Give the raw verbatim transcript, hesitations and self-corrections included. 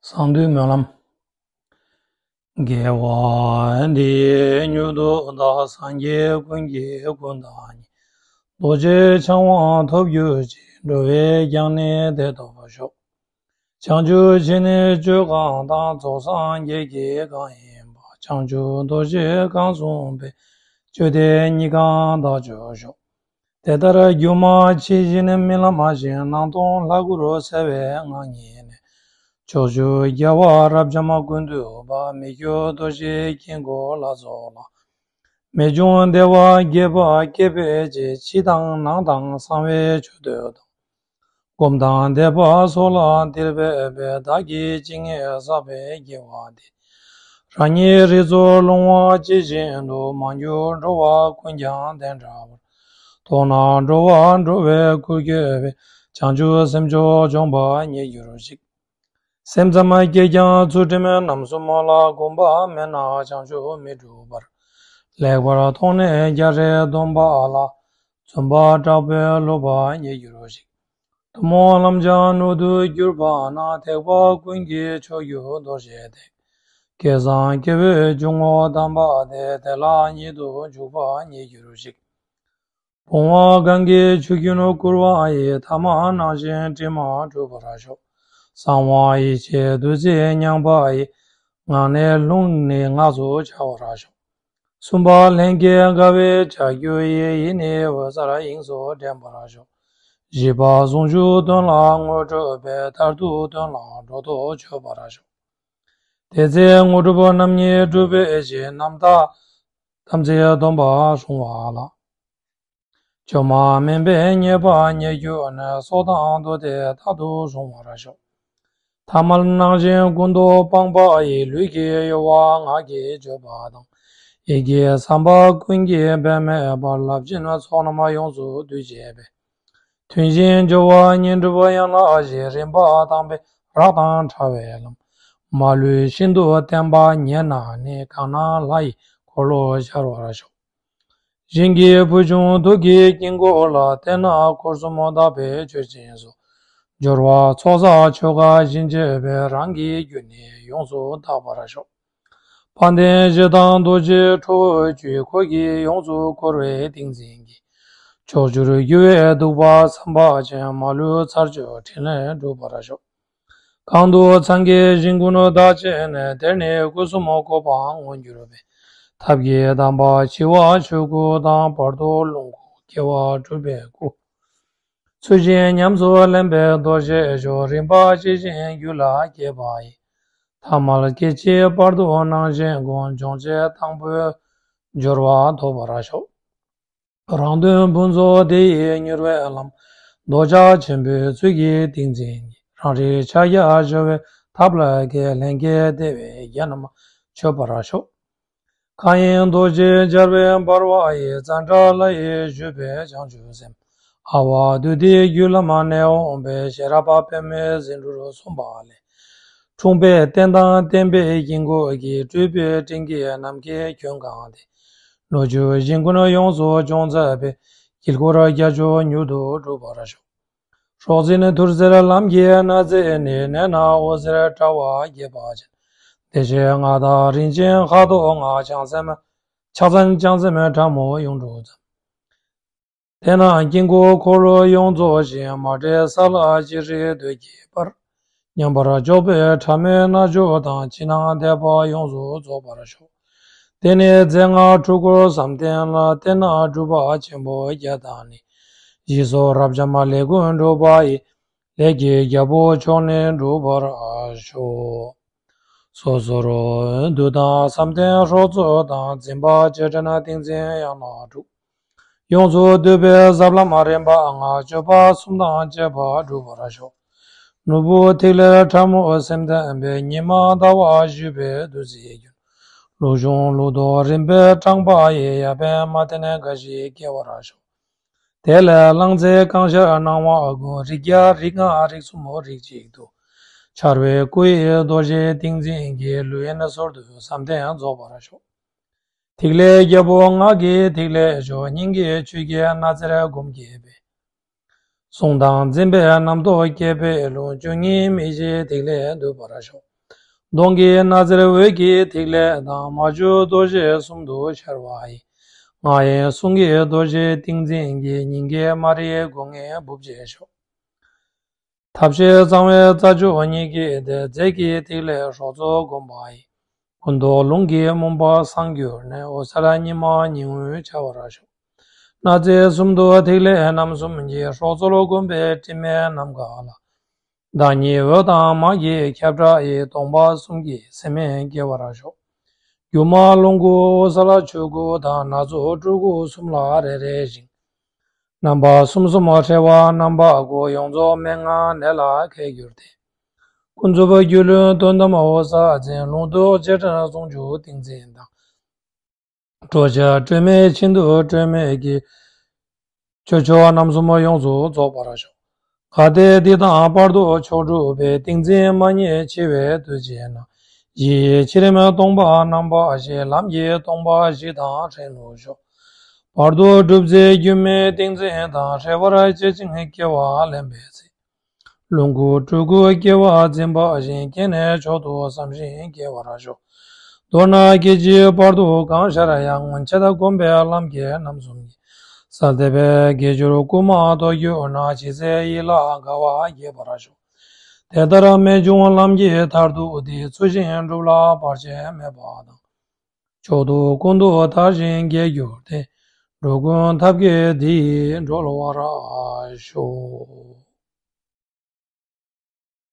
གསང་འདུས་སྨོན་ལམ། དགེ་བ་འདི་ཡིས་མྱུར་དུ་བདག། སངས་རྒྱས་ཀུན་གྱི་སྐུ་བདག་ཉིད། རྡོ་རྗེ་འཆང་དབང་ཐོབ་གྱུར་ཅིག། འགྲོ་བའི་རྒྱང་ནི་དེ་ཐོབ་ཤོག། བྱང་ཆུབ་ཕྱིར་ནི་སྤྱོད་གང་དང་། རྫོགས་སངས་རྒྱས་ཀྱི་གང་ཡིན་པ། བྱང་ཆུབ་རྡོ་རྗེ་གང་གསུངས་པའི། སྤྱོད་དེ་གཉིས་ཀ་བདག་སྤྱོད་ཤོག། དེ་ལྟར་སྒྱུ་མ་ཕྱི་བཞིན་རྨི་ལམ་བཞིན། སྣང་སྟོང་ལྷ་སྐུར་གསལ་བའི་ངང་ཉིད་ནས། ཕྱོགས་བཅུའི་རྒྱལ་བ་རབ་འབྱམས་ཀུན་འདུས་པ། མི་བསྐྱོད་རྡོ་རྗེའི་དཀྱིལ་འཁོར་ལ་སྩོལ་ལ། རྨད་བྱུང་བདེ་བ་རྒྱས་པ་བསྐྱེད་པའི་ཕྱིར། ཕྱི་དང་ནང་དང་གསང་བའི་མཆོད་བསྟོད་དང་། སྒོམ་དང་བཟླས་པ་སོགས་ལ་འདིར་འབད་པས། བདག་གིས་ཇི་སྙེད་བསགས་པའི་དགེ་བ་འདི། རང་ཉིད་རིགས་ཚོགས་ལོང་བ་ཇི་བཞིན་དུ། མ་གྱུར་འགྲོ་བ་ཀུན་ཀྱང་དེ་འདྲ་བར། མཐོང་ནས་འགྲོ་བ་སྒྲོལ་བའི་སྐུར་གྱུར་པའི། བྱང་ཆུབ་སེམས་མཆོག་འབྱོངས་པ་ཉིད་གྱུར་ཅིག། སེམས་ཙམ་སྐྱེས་ཀྱང་ཚུལ་ཁྲིམས་རྣམ་གསུམ་ལ། གོམས་པ་མེད་ན་བྱང་ཆུབ་མི་འགྲུབ་པར། ལེགས་པར་མཐོང་ནས་རྒྱལ་སྲས་སྡོམ་པ་ལ། བརྩོན་པ་དྲག་པོས་སློབ་པ་ཉིད་གྱུར་ཅིག། ཐུན་མོང་ལམ་སྦྱངས་སྣོད་དུ་གྱུར་པ་ན། ཐེག་པ་ཀུན་གྱི་མཆོག་གྱུར་རྡོ་རྗེ་གདན། སྐལ་བཟང་སྐྱེ་བོའི་འཇུག་ངོགས་དམ་པ་དེ། དེ་ལ་ཉིད་དུ་འཇུག་པ་ཉིད་གྱུར་ཅིག། བུང་བ་གང་གི་ཆུ་རྒྱུན་བསྐུར་བ་ཡི། ཐ་མལ་སྣང་ཞེན་དྲི་མ་བཀྲུ་བར་ཤོག། གསང་བ་ཡེ་ཤེས་བདུད་རྩིས་མྱངས་པ་ཡི། ངག་ནས་ལྷུང་ནས་སྔགས་སུ་འཆར་བར་ཤོག། གསུམ་པ་ལྷན་སྐྱེས་དགའ་བའི་ལྕགས་ཀྱུ་ཡིས། ཡིད་ནི་འོད་གསལ་དབྱིངས་སུ་འདྲེན་པར་ཤོག། བཞི་པ་ཟུང་འཇུག་དོན་ལ་དངོས་གྲུབ་པའི། མཐར་ཐུག་དོན་ལ་འགྲོ་ལྡོག་ཆོད་པར་ཤོག། དེ་ཚེ་དངོས་གྲུབ་རྣམ་གཉིས་འགྲུབ་པའི་ཕྱིར། རྣམ་དག་དམ་ཚིག་སྡོམ་པ་སྲུང་བ་ལ། བཅོས་མ་མིན་པའི་ཉེས་པ་ཉེས་གྱུར་ནས། སྲོག་དང་བསྡོས་ཏེ་རྟག་ཏུ་སྲུང་བར་ཤོག། ཐ་མལ་སྣང་ཞེན་ཀུན་ཏུ་སྤངས་པ་ཡི། ལུས་ཀྱི་གཡོ་བ་ངག་གི་བརྗོད་པ་དང་། ཡིད་ཀྱི་བསམ་པ་ཀུན་གྱི་འབད་མེད་པ། རླབས་ཆེན་ཚོགས་རྣམས་ཡོངས་སུ་འདུས་བྱས་པའི། ཐུན་བཞིའི་སྦྱོར་བ་བསྙེན་སྒྲུབ་ཡན་ལག་བཞི། རིམ་པ་དང་པོའི་རགས་དང་ཕྲ་བའི་ལམ། མ་ལུས་ཤིན་ཏུ་བརྟན་པ་རྙེད་ན་ནི། གང་སྣང་ལྷ་ཡི་འཁོར་ལོ་ཤར་བར་ཤོག། ཞིང་གི་ཕུལ་བྱུང་ཐུགས་ཀྱི་དཀྱིལ་འཁོར་ལ། བརྟེན་ནས་འཁོར་གསུམ་དག་པའི་མཆོད་སྦྱིན་སོགས། སྦྱོར་བ་ཚོགས་བསགས་ཆོ་ག་བཞིན་བྱས་པའི། རང་གི་རྒྱུད་ནི་ཡོངས་སུ་དག་པར་ཤོག། དཔལ་ལྡན་ཞེ་སྡང་རྡོ་རྗེ་ཁྲོ་བོའི་བཅུད། འཁོར་གྱིས་ཡོངས་སུ་བསྐོར་བའི་ཏིང་འཛིན་གྱིས། ཕྱོགས་བཅུར་རྒྱུ་བའི་གདུག་པ་ཚངས་པ་ཅན། མ་ལུས་ཚར་གཅོད་ཕྲིན་ལས་འགྲུབ་པར་ཤོག། གང་དུ་ཚངས་དཀྱིལ་ཞིང་ཀུན་དག་བྱས་ནས། དེར་ནི་སྐུ་གསུམ་འཁོར་དབང་མངོན་གྱུར་པའི། ཐབས་ཀྱི་དམ་པ་འཆི་བ་ཆོས་སྐུ་དང་། བར་དོ་ལོངས་སྐུ་སྐྱེ་བ་འཁྲུལ་པའི་སྐུ། ཚུལ་བཞིན་ཉམས་སུ་ལེན་པའི་རྡོ་རྗེ་མཆོག། རིམ་པ་ཇི་བཞིན་རྒྱུད་ལ་སྐྱེས་པ་ཡི། ཐ་མལ་སྐྱེ་འཆིའི་བར་དོ་སྣང་ཞེན་ཀུན། སྦྱོང་བྱེད་དང་པོའི་སྦྱོར་བ་ཐོབ་པར་ཤོག། རང་དོན་ཕུན་ཚོགས་དེ་ཡིས་མྱུར་བའི་ལམ། འདོད་ཆགས་ཆེན་པོའི་ཚུལ་གྱིས་ཏིང་འཛིན་གྱིས། རང་རིག་ཕྱག་རྒྱ་འཆོལ་བའི་ཐབས་ལ་མཁས། ལྷན་སྐྱེས་བདེ་བའི་རྒྱལ་རྣམས་མཆོད་པར་ཤོག། མཁའ་དབྱིངས་རྡོ་རྗེ་འཆར་བས་འབར་བ་ཡི། ཙནྡྲ་ལ་ཡིས་བཞུས་པའི་བྱང་ཆུབ་སེམས། ཨ་ཝ་བདུད་སྡེའི་རྒྱུད་ལམ་ནས་འོངས་པའི། ཤེས་རབ་པདྨའི་ཟེའུ་འབྲུར་སོན་པ་ལས། འཁྲུངས་པའི་རྟེན་དང་བརྟེན་པའི་དཀྱིལ་འཁོར་གྱི། སྤྲུལ་པའི་སྤྲིན་གྱིས་ནམ་མཁའི་ཁྱོན་གང་སྟེ། ལོ་རྒྱུས་ཞིང་ཀུན་ཡོངས་སུ་སྦྱོང་མཛད་པའི། དཀྱིལ་འཁོར་རྒྱ་མཚོ་མྱུར་དུ་འགྲུབ་པར་ཤོག། སྲོག་འཛིན་ཐུར་སེལ་ལམ་གྱི་སྣ་རྩེ་ནས། ནད་ན་འོད་ཟེར་དྲ་བ་རྒྱས་པ་ཅན། བདེ་གཤེགས་སྔགས་དང་རིན་ཆེན་ཁ་དོག་ལྔ། ཕྱག་མཚན་ཕྱག་མཚན་ལྕམ་སྲིང་ཕྲ་མོ་ཡོངས་གྲུབ་ཙམ། དེ་རྣམས་དཀྱིལ་འཁོར་འཁོར་ལོ་ཡོངས་རྫོགས་ཤིང་། མ་འདྲེས་ས་ལ་ཅི་རིགས་འདོད་ཀྱི་བར། མཉམ་པར་འཇོག་པའི་ཕྲ་མོའི་རྣལ་འབྱོར་དང་། ཕྱི་ནང་འདས་པ་ཡོངས་སུ་རྫོགས་པར་ཤོག། དེ་ནས་རྫས་སྔགས་འཁྲུལ་འཁོར་བསམ་གཏན་ལ། བརྟེན་ནས་སྒྲུབ་པ་ཆེན་པོ་བརྒྱད་དང་ནི། ཞེས་སོགས་རབ་འབྱམས་ལས་ཀུན་འགྲུབ་པ་ཡི། ལས་ཀྱི་རྒྱལ་པོ་མཆོག་ནི་འགྲུབ་པར་ཤོག། སོ་སོར་འདུ་དང་བསམ་གཏན་ཧྲོག་ཚོགས་དང་། འཛིན་པ་བྱེ་བྲག་ཏིང་འཛིན་ཡན་ལག་དྲུག། ཡོངས་སུ་འདུས་པའི་ཟབ་ལམ་རིམ་པ་ལྔ། སྤྱོད་པ་གསུམ་དང་བཅས་པ་འགྲུབ་པར་ཤོག། ནོར་བུ་ཐིག་ལེ་ཕྲ་མོ་སེམས་ལྡན་པའི། ཉི་མ་ཟླ་བ་བཞུ་བའི་བདུད་རྩིའི་རྒྱུན། ལུགས་འབྱུང་ལུགས་ལྡོག་རིམ་པས་དྲངས་པ་ཡི། ཡར་འཕེལ་མར་འཐེན་འགའ་ཞིག་སྐྱེ་བར་ཤོག། དེ་ལས་རླངས་རྫས་གང་ཤར་སྣང་བ་ཀུན། རིགས་བརྒྱ་རིགས་ལྔ་རིགས་གསུམ་རིགས་གཅིག་ཏུ། འཆར་བའི་སྐུ་ཡི་རྡོ་རྗེ་ཏིང་འཛིན་གྱིས། ལུས་ཡིན་ཟུར་དུ་བསམ་གཏན་རྫོགས་པར་ཤོག། ཐིག་ལེ་བརྒྱད་པོ་སྔགས་ཀྱི་ཐིག་ལེ་མཆོག། སྙིང་གི་ཆུས་ཀྱི་སྣ་རྩེར་བསྒོམས་བསྐྱེད་པའི། བཟུང་དང་འཛིན་པའི་རྣམ་རྟོག་སྐྱེས་པའི་རླུང་། བཅུ་གཉིས་མི་ཤིགས་ཐིག་ལེ་འདུས་པར་ཤོག། གདོང་གི་སྣ་རྩེར་འོད་ཀྱི་ཐིག་ལེ་དང་། མ་བཅོས་རྡོ་རྗེ་གསུམ་དུ་ཤར་བ་ཡི། ལྔ་ཡི་གསུང་གི་རྡོ་རྗེའི་ཏིང་འཛིན་གྱིས། སྙིང་གའི་མ་རིག་སྒོ་ངའི་སྦུབས་བཅད་ཤོག། ཐབས་ཤེས་གཙང་བའི་རྩ་མཆོག་ཉིད་ཀྱི་སྡེ། རྫས་ཀྱི་ཐིག་ལེ་སྲོག་རྩོལ་བསྒོམ་པ་ཡིས། ཀུན་རྟོག་རླུང་གི་མུན་པ་སངས་གྱུར་ནས། འོད་གསལ་ཉི་མ་ཉི་འོད་འཆར་བར་ཤོག། སྣ་རྩེ་གསུམ་དུ་ཐིག་ལེ་རྣམ་གསུམ་གྱི། སྲོག་རྩོལ་བསྒོམ་པའི་དྲི་མས་ནམ་མཁའ་ལ། བདག་ཉིད་འོད་དང་མ་གི་ཁྱབ་བྲལ་ཡི། སྟོང་པ་གསུམ་གྱི་སེམས་སྐྱེ་བར་ཤོག། སྒྱུ་མ་ལོངས་སྐུ་འོད་གསལ་ཆོས་སྐུ་དང་། སྣ་ཚོགས་སྤྲུལ་སྐུ་གསུམ་ལ་རེ་རེ་བཞིན། རྣམ་པ་གསུམ་གསུམ་ཕྲེང་བ་རྣམ་པ་དགུ། ཡོངས་རྫོགས་མན་ངག་གནད་ལ་འཁེལ་གྱུར་ཏེ། ཀུན་རྫོབ་སྒྱུ་ལུས་དོན་དམ་འོད་གསལ་འཛིན། ལུང་རྟོགས་རྗེས་དྲན་ཟུང་འཇུག་ཏིང་འཛིན་དང་། གྲོགས་བྱ་སྤྲོས་མེད་ཤིན་ཏུ་སྤྲོས་མེད་ཀྱི། ཆོས་མཆོག་རྣམ་གསུམ་ཡོངས་སུ་རྫོགས་པར་ཤོག། གལ་ཏེ་འདི་དང་བར་དུ་མཆོག་གྲུབ་པའི། ཏིང་འཛིན་མ་རྙེད་འཆི་བའི་དུས་བྱས་ན། གཞི་ཡི་ཕྱི་རིམ་སྟོང་པ་རྣམ་པ་བཞི། ལམ་གྱི་སྟོང་པ་བཞི་དང་ཕྲལ་ལོ་ཤོག། བར་དུ་སྒྲུབ་རྫས་སྒྱུ་མའི་ཏིང་འཛིན་དང་། ཕྲལ་བར་བཅད་ཅིང་སྐྱེ་བ་ལེན་པའི་ཚེ། ལོངས་སྐུ་སྤྲུལ་སྐུ་སྐྱེ་བ་འཛིན་པ་བཞིན། སྐྱེས་ནས་མཆོག་ཏུ་བསམ་ཞིང་སྐྱེ་བར་ཤོག། མདོར་ན་སྐད་ཅིག་བར་དུ་གང་ཤར་ཡང་། འཆད་སྒོམ་པའི་ལམ་གྱི་རྣམ་གསུམ་གྱི། གསལ་འདེབས་པའི་དགེ་སྦྱོར་བསྐུལ་མ་རྟོགས་གྱུར་ན། ཇི་སྲིད་ཡིད་ལ་དགའ་བ་སྐྱེ་བར་ཤོག། དེ་ལྟར་རྨད་བྱུང་ལམ་གྱི་མཐར་ཐུག་འདི། ཚུལ་བཞིན་སྒྲུབ་ལ་བར་ཆད་མེད་པ་དང་། མཆོག་ཏུ་ཀུན་ཏུ་དར་ཞིང་རྒྱས་གྱུར་ཏེ། འགྲོ་ཀུན་ཐབས་མཁས་འདི་ཡིས་གྲོལ་བར་ཤོག།